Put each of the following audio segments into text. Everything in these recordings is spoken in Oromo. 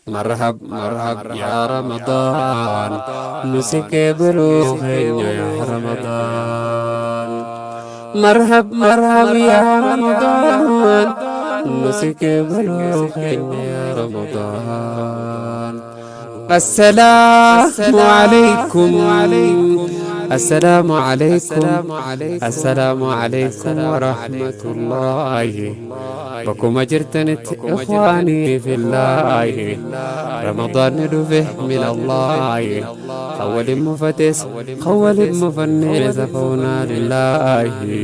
Marhab marhab yaa Ramadaan nu si qeebaluu keenya yaa Ramadaan. Marhab marhab yaa Ramadaan nu si qeebaluu keenya yaa Ramadaan. Assalaamu alaykum. Assalaamu alaykum. Assalaamu alaykum wa rahmatullaahi. Bakkuma jirtanitti ikhwaanii fillaahi. Ramadaanni dhufe min Allaahi. Kan waliin mufates kan waliin mufannees afoonaa lillaahi.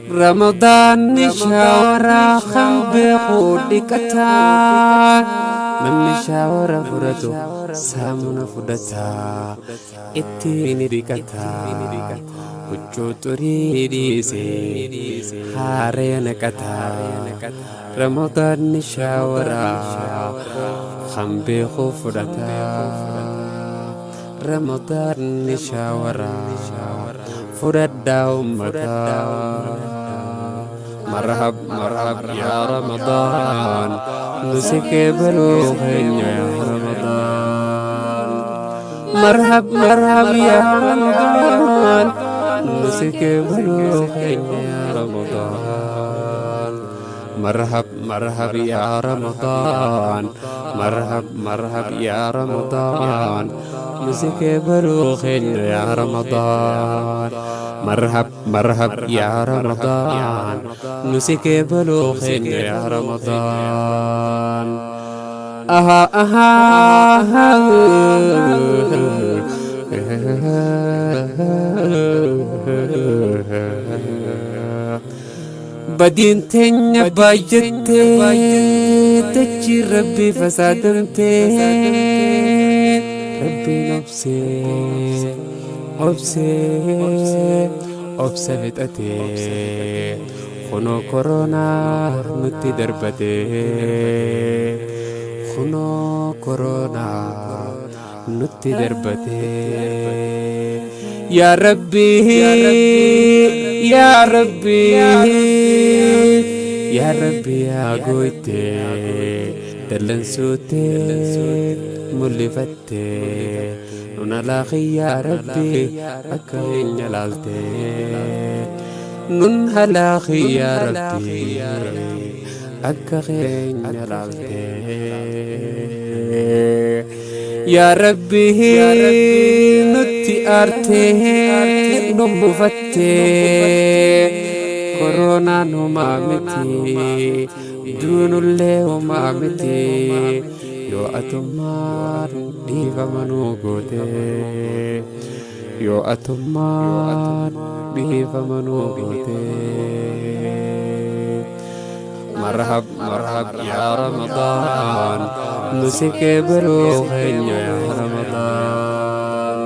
Ramadaanni shaawaraa kan beeku dhiqataa. Namni shaawara fudhatu saamuna fudhataa. Ittiin dhiqataa. Huccuu xurii dhiisee haaraya naqataa. Ramadaanni shaawaraa kan beeku fudhataa. Ramadaanni shaawaraa fudhadhaa ummataa. Marhab marhab yaa Ramadaan nu si qeebaluu keenya yaa Ramadaan. Marhab marhab yaa Ramadaan nu si qeebaluu keenya yaa Ramadaan. Marhab marhab yaa Ramadaan marhab marhab yaa Ramadaan nu si qeebaluu keenya yaa Ramadaan. Marhab marhab yaa Ramadaan nu si qeebaluu keenya yaa Ramadaan. Aha aha. Badiin teenya baay'attee dachii rabbii fasaadamtee rabbiin obsee obsee obsa fixatee kunoo koronaa nutti darbatee kunoo koronaa nutti darbatee yaa rabbii yaa rabbii yaa rabbii yaa gooytee dallansuutee mul'ifattee nun alaaqii yaa rabbii akka keenya laaltee nun halaaqii yaa rabbii akka keenya laaltee yaa rabbii nutti aartee nu mufattee koronaan homaa miti duunullee homaa miti yoo atummaan dhiifama nuu gootee yoo atummaan dhiifama nuu gootee. Marhab marhab yaa Ramadaan nu si qeebaluu keenya yaa Ramadaan.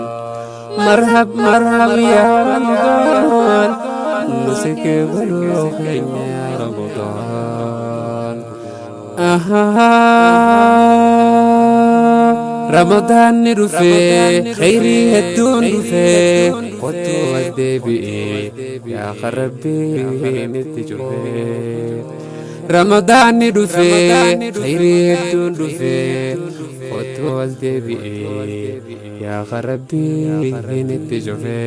Marhab marhab yaa Ramadaan nu si qeebaluu keenya yaa Ramadaan. Ramadaanni dhufe kheyrii hedduun dhufe kottuu as deebi'e yaa kan rabbiin itti cufe. Ramadaanni dhufe kheyrii hedduun dhufe kottuu as deebi'e yaa kan rabbiin itti cufe.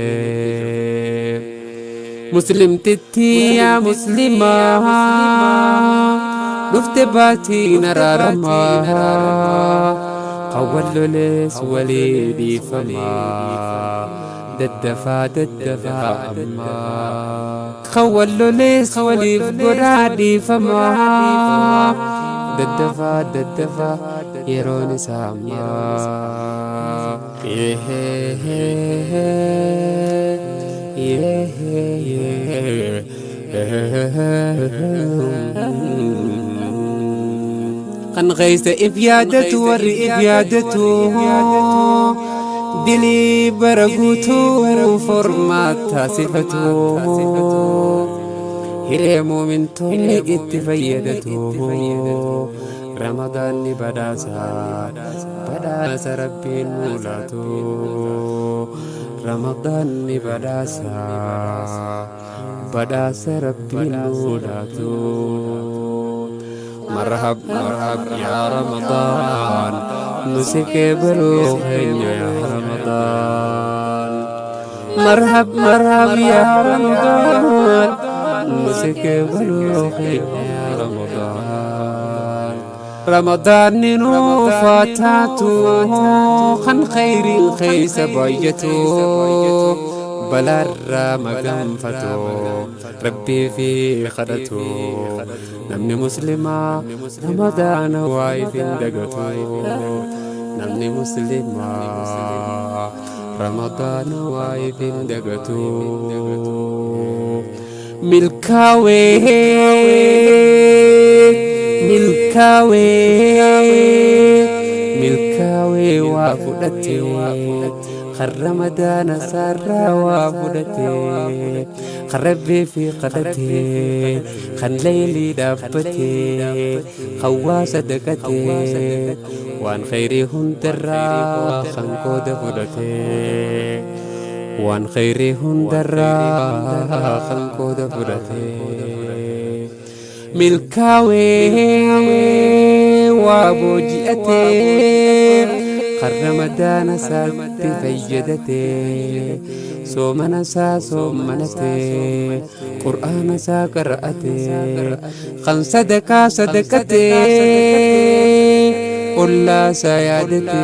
Muslimtitti yaa muslimaa dhufte baatiin araaramaa kan wal lolees walii dhiifamaa daddafaa daddafaa ammaa kan wal lolees waliif godhaa dhiifamaa daddafaa daddafaa yeroon isaa ammaa. Kan keessa if yaadatu warri if yaadatu dilii bara guutuu formaat taasifatu hiree muumintoonni itti fayyadatu Ramadaanni badhaasa badhaasa rabbiin nuu laatu Ramadaanni badhaasa badhaasa rabbiin nuu laatu. Marhab marhab yaa Ramadaan nu si qeebaluu keenya yaa Ramadaan. Marhab marhab yaa Ramadaan nu si qeebaluu keenya yaa Ramadaan. Ramadaanni nuuf haa taatu kan khayriin keessa baay'atu balaarraa maganfatu rabbii fi kadhatu namni muslimaa ramadaana waa ifin dagatu namni muslimaa ramadaana waa ifin dagatu milkaawee milkaawee milkaawee waa fudhate kan ramadaana saarraa waa fudhate kan rabbii fi kadhate kan leeylii dhaabbate kan waa sadaqate waan khayrii hundarraa kan qooda fudhate waan khayrii hundarraa kan qooda fudhate milkaawee waa booji'ate kan ramadaana isaatti fayyadate soomana isaa soommanate qur'aana isaa qara'ate kan sadaqaa sadaqate ollaa isaa yaadate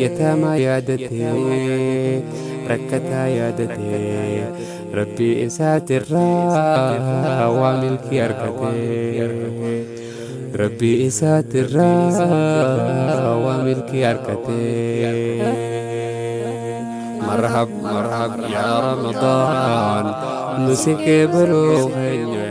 yataamaa yaadate rakkataa yaadate rabbii isaatirraa waa milkii argate rabbii isaatirraa waa milkii argate. Marhab marhab yaa Ramadaan nu si qeebaluu keenya.